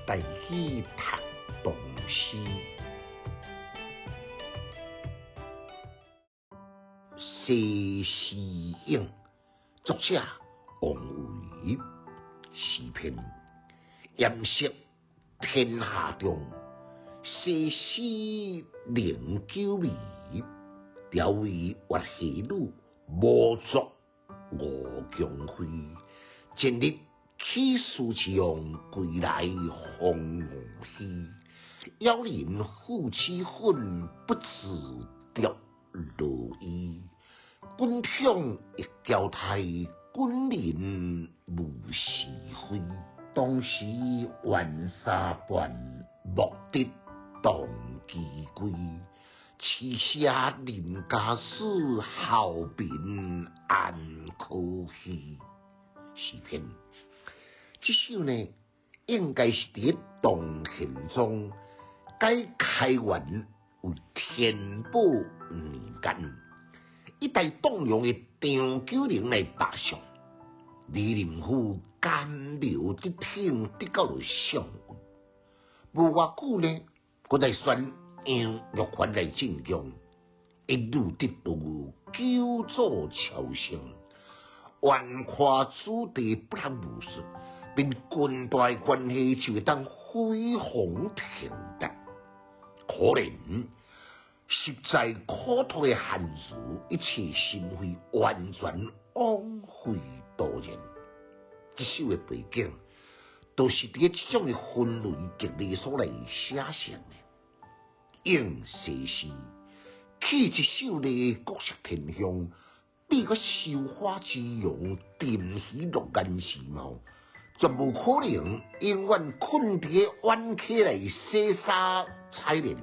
台語讀唐詩。西施詠，作者王維，詩篇。嚴飾天下中，西施靈鳩美，調為越下女，無作吳強妃。前日起事將歸來訪吳溪，杳人賦脂粉，不自著羅衣。君寵亦嬌態，君人無是非。當時冤三伴，莫得同其歸。痴寫林家事，孝貧安可欺。詩篇，這首呢，應該是佇唐玄宗改開元為天寶年間，一代棟梁的張九齡來罷相，李林甫甘流得挺得到了相位，無偌久呢，閣來選楊玉環來進宮，一女得道，久做朝聖。紈看子弟不學無術，連軍大的關係就會當飛黃騰達。可憐實在苦託的漢子，一切心肺完全枉費徒然。這首的背景，都是佇這種的氛圍激勵所來寫成的。詠西施，氣質秀麗，國色天香。比個繡花之容，沉魚落雁之貌，絕無可能永遠睏佇个冤溪內洗衫采蓮。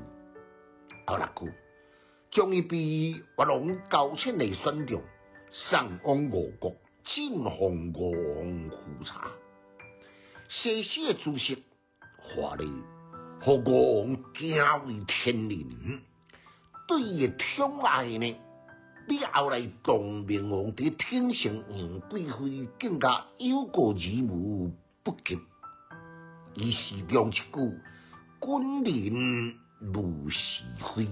後六句，將伊被越王勾踐來選中，送往吳國進奉吳王夫差。西施的姿色華麗，予吳王驚為天人，對伊的寵愛呢？比後來唐明皇佇寵幸楊貴妃更加有過而無不及。伊詩中一句“君臨無是非”，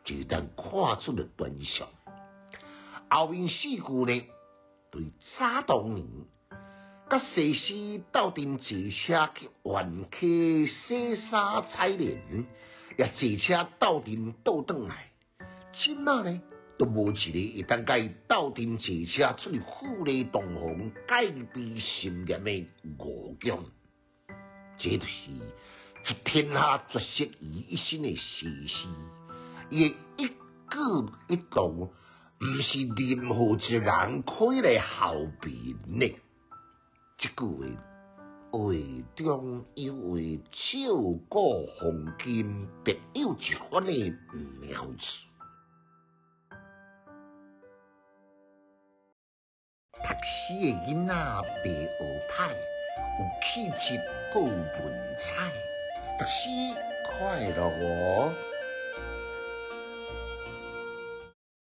就當看出了端詳。後面四句呢，對早當年，佮西施鬥陣坐車去冤溪洗衫采蓮，也坐車鬥陣倒轉來，這馬呢？都無一个會當佮伊鬥陣坐車出去富麗堂皇、戒備森嚴的吳宮，這就是集天下絕色於一身的西施，伊的一舉一動，毋是任何一個人可以來效顰的。這句話，話中有話，照古諷今，別有一番的妙處。讀書的囡仔袂學歹，有氣質閣有文采，讀書快樂哦。